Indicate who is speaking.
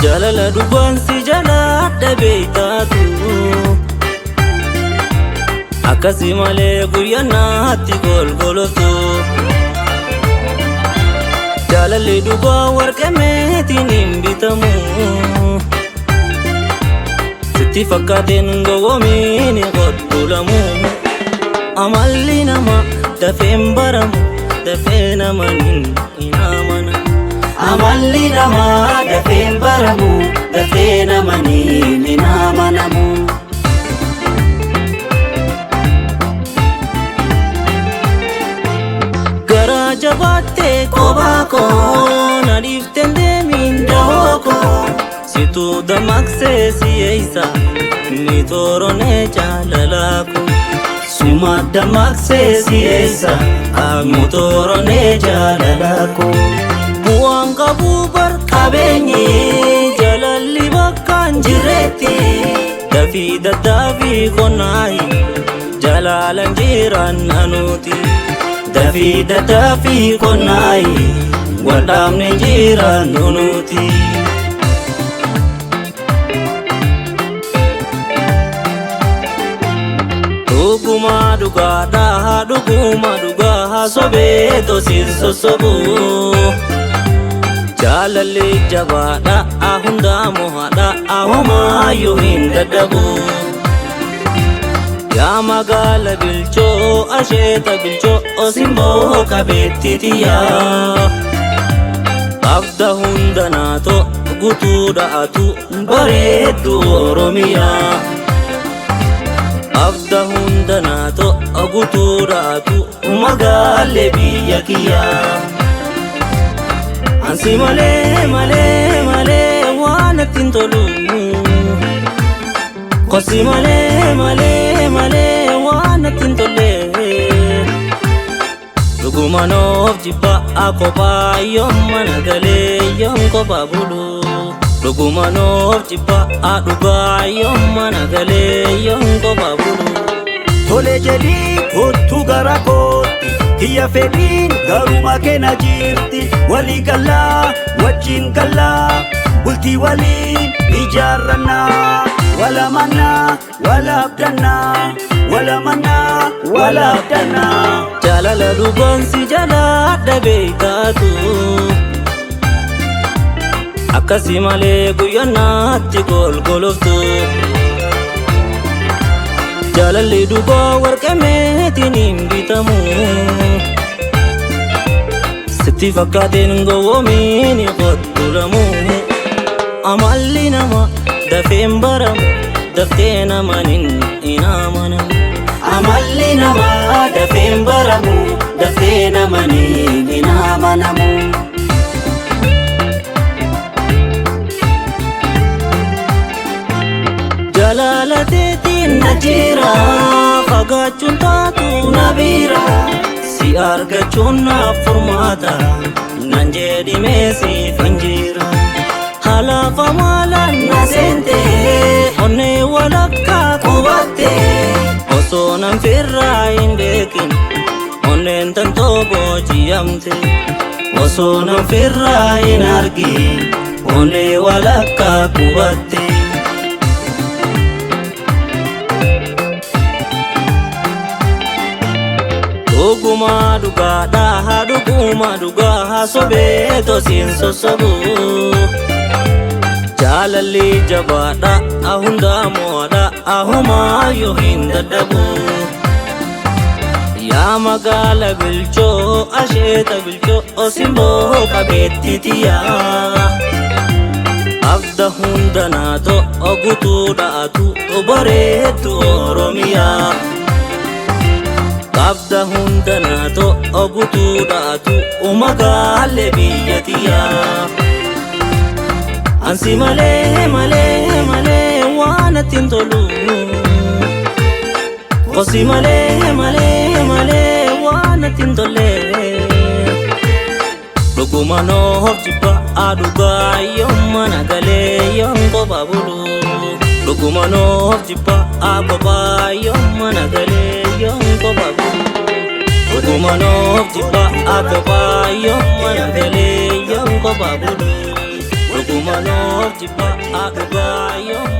Speaker 1: Jaalala dhugaan si jalaadha beektaatu Akkasii malee guyyaa naatti golgoloftu Jaalalli dhugaa warqee meetiin hin bitamu Sitti fakkaateen gowwoomiin godhulamu Amalli namaa dafeen baramu dafee naman hin amanamu
Speaker 2: Amalli namaa dafeen baramu dafee namaniin hin amanamu.
Speaker 1: Garaa jabaattee kophaa koo na dhiifteen deemiin dahoo koo Situu dammaqsee si eeysa ni toronee jaalalaa koo
Speaker 2: Suma dammaqsee si eessa motoronee jaalalaa koo.
Speaker 1: Bu'aan qabu bar qabeenyi jaalalli bakka hin jirretti Dafii daddaafii qonnaayi jaalalan jiraan nanuuti
Speaker 2: Dafii daddaafii qonnaayi waldhaabne jiraan nunuuti.
Speaker 1: Dhuguma dhugaadhaa dhuguma dhugaa sobee tosiin sossobu Jaalalli jabaadhaa hundaa mo'adhaa homaayyuu hin dadhabu Yaa magaala bilchoo asheeta bilchoo simboo qabeetti xiyyaa Abda hunda naatoo guutuudha atu bareeddu Oromiyaa. Abda hunda naatoo guutuudha atu magaalee biyya kiyyaa. Ansi malee malee malee waan natti hin tolu. Kosi malee malee malee waan natti hin tolle. Dhuguma noof jibbaa kophaa yoom mana galee yoom kophaa bulu. Dhuguma noof jibbaa dhugaa yoom mana galee yoom kophaa bulu.
Speaker 2: Tole jedhii kottu gara kootti kiyya fedhiin garuma keena jirti walii gallaa wajjin gallaa bultii waliin ijaarrannaa walamannaa walaabdannaa walamannaa walaabdannaa.
Speaker 1: Jaalala dhugaan si jalaadha beektaatu Akkasii malee guyyaa naatti golgoloftu Jaalalli dhugaa warqee meetiin hin bitamu Sitti fakkaateen gowwoomiin godhulamu Amalli namaa dafeen baramu daftee naman hin amanamu
Speaker 2: Amalli namaa dafeen baramu dafee namaniin hin amanamu.
Speaker 1: Jaalala teetiin na jira fagaachuun taatu na bira si argachuun naaf furmaata nan jedhimee siif hin jira Halafa maalaan na seente onnee walakkaa qubatte osoo nan firraa hin beekin onneen tantoo booji'amte osoo nan firraa hin argin onnee walakkaa qubatte. Dhuguma dhugaadhaa dhuguma dhugaa sobee tosiin sossobu Jaalalli jabaadhaa hundaa mo'adhaa homaayyuu hin dadhabu Yaa magaala bilchoo asheeta bilchoo simboo qabeetti xiyyaa Abda hunda naatoo guutuudha atu bareeddu Oromiyaa. Qabda hunda naatoo guutuudha atu magaalee biyya tiyyaa. Ansi malee malee malee waan natti hin tolu. Kosi malee malee. natti hin tolle. Dhuguma noof jibba dhugaa yoom mana galee yoom kophaa bulu. Dhuguma noof jibba kophaa yoom mana galee yoom kophaa bulu. Dhuguma noof jibba kophaa yoom mana galee yoom kophaa bulu. Dhuguma noof jibba dhugaa yoom